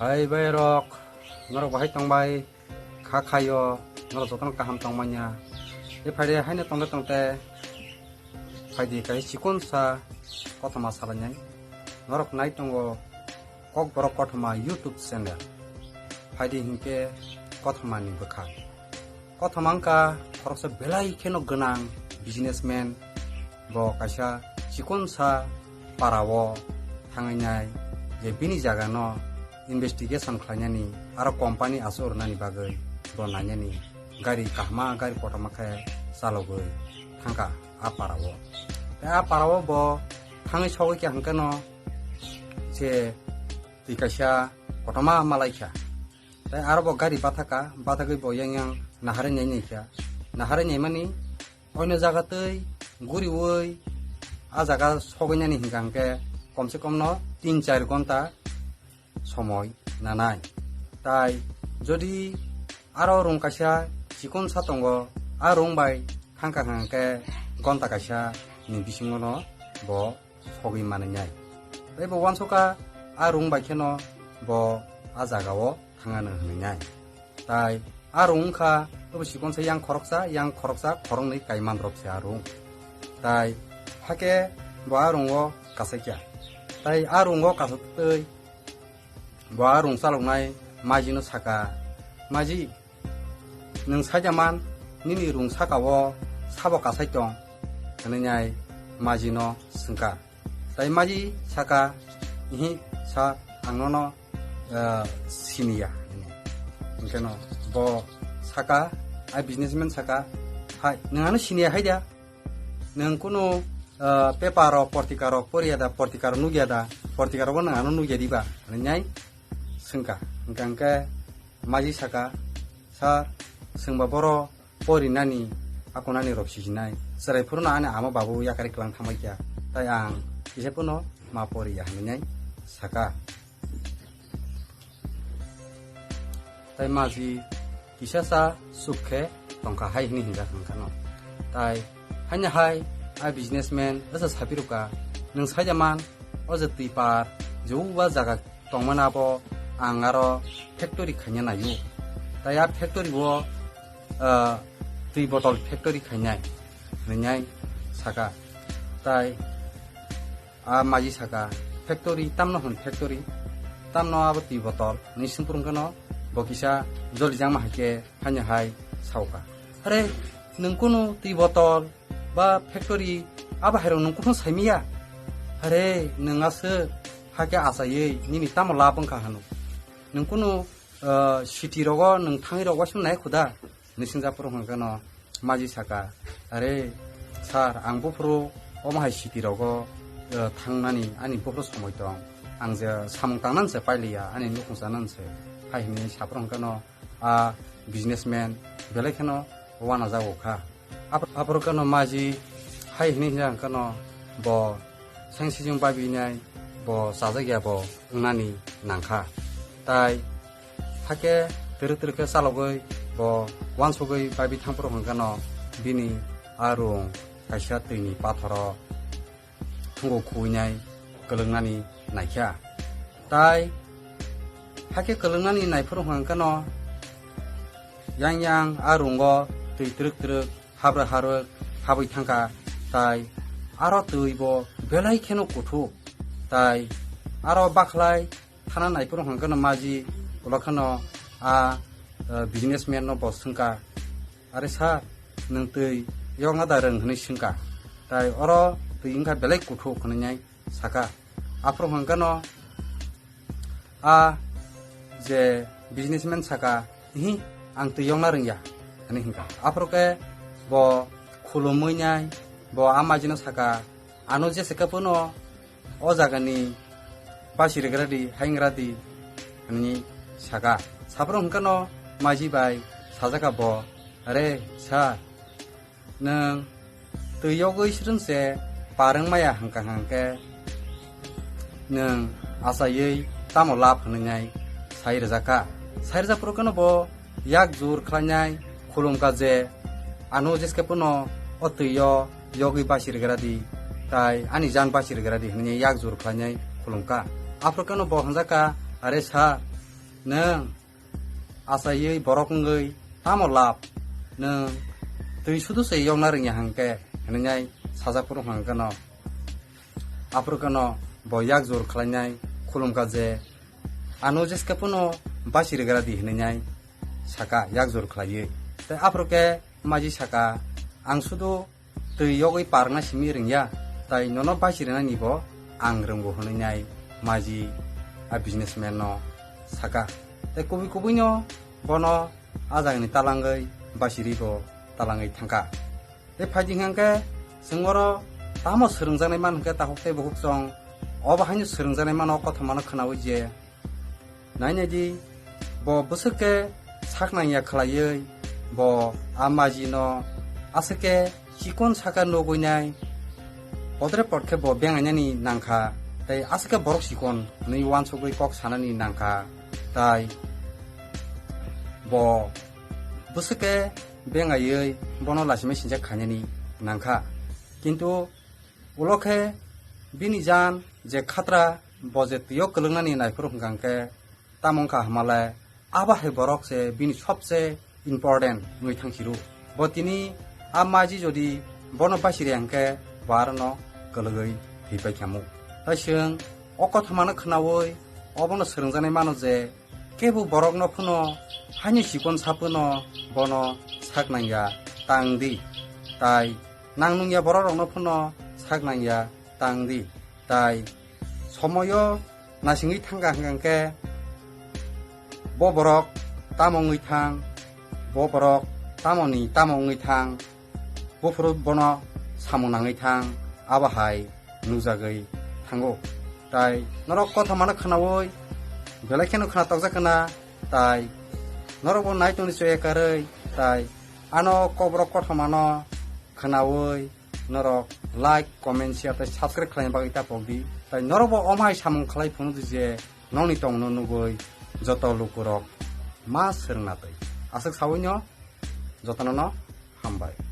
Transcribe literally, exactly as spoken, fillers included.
Hai bai rok, norok bahai tongbai, kha khayo, norok jotono kaham tongmanya. E phaidi haino tongte tongte, phaidi kaisa chikon sa kothoma salainai. Norok nai tongo Kokborok Kothoma YouTube channel. Phaidi hinkhe kothoma ni bwkha. Kothoma wngkha khoroksa belai kheno gwnang businessman, bo kaisa chikonsa parao thangainai, je bini jagano investigation khlainani aro company achuk rwnani bagwi bo nainani gari kahma, gari kotorma khe chalogwi thangkha a parao. Tei a parao bo thangwi sogwi khe hwnkhe no se twi kaisa kotorma malaikha. Tei aro bo gari bathaka, bathagwi bo yang yang naharwi nai naikha. Naharwi naimani oino jaga twi guriwi a jaga sogwi nani hinkha hinkhe komse komno tin char gonta somoi nanai. Tai jodi aro rung kaisa chikonsa tongo, a rung bai thangkha hinkhe gonta kaisa ni bisingono bo sogwi manwi nai. Tei bo uansukha a rung bai kheno bo a jagao thangano hwnwi nai. Tai a rung wngkha abo chikonsa yang khoroksa, yang khoroksa khoroknwi kaiman rok se a rung. Tai hakhe bo a rungo kasaikha. Tai a rungo kasatwi bo a rung chaloknai majino saka, "Maji, nwng saida man, nini rung sakao sabo kasai tong?" hwnwi nai majino swngkha. Tai maji saka, "Ihi, sir, ang nono, ah, siniya," hwnwi. Hwnkhe no bo saka, a businessman saka, "Hai, nwng ano siniya hai da? Nwng kunu, ah, paper rok, portika rok poriya da, portika rok nukya da, portika rok bo nwng ano nukya diba?" hwnwi nai swngkha. Hwnkha hwnkhe maji saka, "Sir, swngba boro porinani, akonani rok sijinai. Chwrai phuru no ani ama babu yakari kwlang thangbai kha. Tai ang kisa phano ma poriya," hwnwi nai saka. Tai maji kisa sa suk khe tongkha hai hwnwi hinjak hwnkha no. Tai haino hai a businessman asa sapirukha, "Nwng saida man, o je twi par, je uba jaga tongmani abo ang aro factory khaina naio. Tai a factory o, ah, twi botol factory khainai," hwnwi nai saka. Tai a maji saka, "Factory, tamno hwn factory? Tamno abo twi botol?" hwnwi swngphuru hwnkhe no bo kisa jolijak ma hai khe haino hai saukha, "Hare, nwng kunu twi botol ba factory abo hairok nwng kuthung saimiya? Hare, nwng aswk hakhe achaiwi nini tamo lab wngkha hano? Nwng kunu, ah, city rogo nwng thangwi rok uaisuk nai khuda?" hwnwi swngjak phuru hwnkhe no maji saka, "Are sir, ang buphuru omo hai city rogo, ah, thangnani ani buphuru somoi tong. Ang je samung tangnani se pailiya, ani nukhung chanani se," hai hwnwi saphuru hwnkhe no a businessman belai kheno uanajago kha. Ap-, aphuru kheno maji hai hwnwi hwnjak hwnkhe no bo sangsijwng babinai bo chajak ya bo wngnani nangkha. Tai hakhe twrwk twrwk khe chalogwi bo uansugwi babi thangphuru hwnkhe no bini a rung kaisa twini pathoro thungo khuinai kwlwngnani naikha. Tai hakhe kwlwngnani naiphuru hwnkhe no yang yang a rungo twi twrwk twrwk habra harwk habwi thangkha. Tai aro twi bo belai kheno kuthuk. Tai aro bakhlai thana naiphuru hwnkhe no maji ulo kheno a, eh, businessman no bo swngkha, "Are sir, nwng twi yokna da rwng?" hwnwi swngkha. Tai oro twi wngkha belai kuthuk hwnwi nai saka. Aphuru hwnkhe no a je businessman saka, "Ihi, ang twi yokna rwngya," hwnwi hwnkha. Aphuru khe bo khulumwi nai bo a majino saka, "Ano jese khe phano o jagani basi rwgra di, hai wngra di," hwnwi saka. Saphuru hwnkhe no maji bai sajaka bo, "Are sir, nwng twi yogwi srwngse par wngmaya hwnkha hwnkhe nwng achaiwi tamo lab?" hwnwi nai sai rwjakha. Sai rwjak phuru kheno bo yak jur khlainai khulumkha je, "Ano jeskhe phano o twi o yogwi basi rwgra di, tai ani jan basi rwgra di," hwnwi yak jur khlainai khulumkha. Aphuru kheno bo hwnjakha, "Are sir, Nwng achaiwi borok wngwi tamo lab? Nwng twi sudu se yokna rwngya hwnkhe, hwnwi nai sajak phuru hwnkhe no. Aphuru khe no bo yak jor khlainai khulumkha je, "Ano jeske phano basi rwgra di," hwnwi nai saka yak jor khlaiwi. Tei aphuru khe maji saka, "Ang sudu twi yogwi parna simi rwngya, tai nono basi rwnani bo ang rwngo," hwnwi nai maji a businessman no saka. Tei kubui kubui no bono a jagani talangwi basi rwi bo talangwi thangkha. Tei phaidi hwnkhe chwng oro tamo swrwngjaknai man hwnkhe takhuk tei bukhuk chwng obo haino swrwngjaknai mano, kothomano khwnawi je, nainai di, bo bwswk khe sak nangya khlaiwi bo a maji no aswk khe chikon saka nugwi nai, podre pod khe bo bengainani nangkha, tei aswk khe borok chikon hwnwi uansugwi kok sanani nangkha, tai bo bwswk khe bengaiwi bono lachimai sinjak khainani nangkha. Kintu ulo khe bini jan je khatra, bo je twio kwlwngnani naiphuru hwnkha hwnkhe tamo wngkha hwnmale, abo hai borok se bini sobse important wngwi thangsiru. Bo tini a maji jodi bono basi rwya hwnkhe bo arono kwlwgwi thwipai khamu. Tai chwng o kothomano khwnawi obono swrwngjaknai mano je, kebo borokno phano haino chikon saphano bono sak nangya tang di, tai nang nungya borok rokno phano sak nangya tang di, tai somoyo nasingwi thangkha hwnkhe bo borok tamo wngwi thang, bo borok tamoni tamo wngwi thang, buphuru bono samung nangwi thang, abo hai nukjagwi thango. Tai norok kothomano khwnawi belai kheno khwna tokjak khwna, tai norokbo nai tongni chwya karwi, tai ano kokborok kothomano khwnawi norok like, comment, share tei subscribe khlaina bagwi ta pokdi. Tai norokbo omo hai samung khlai phunukdi je nokni tongno nugwi joto lukurok ma swrwngna twi. Aswk sawino jotono no hambai.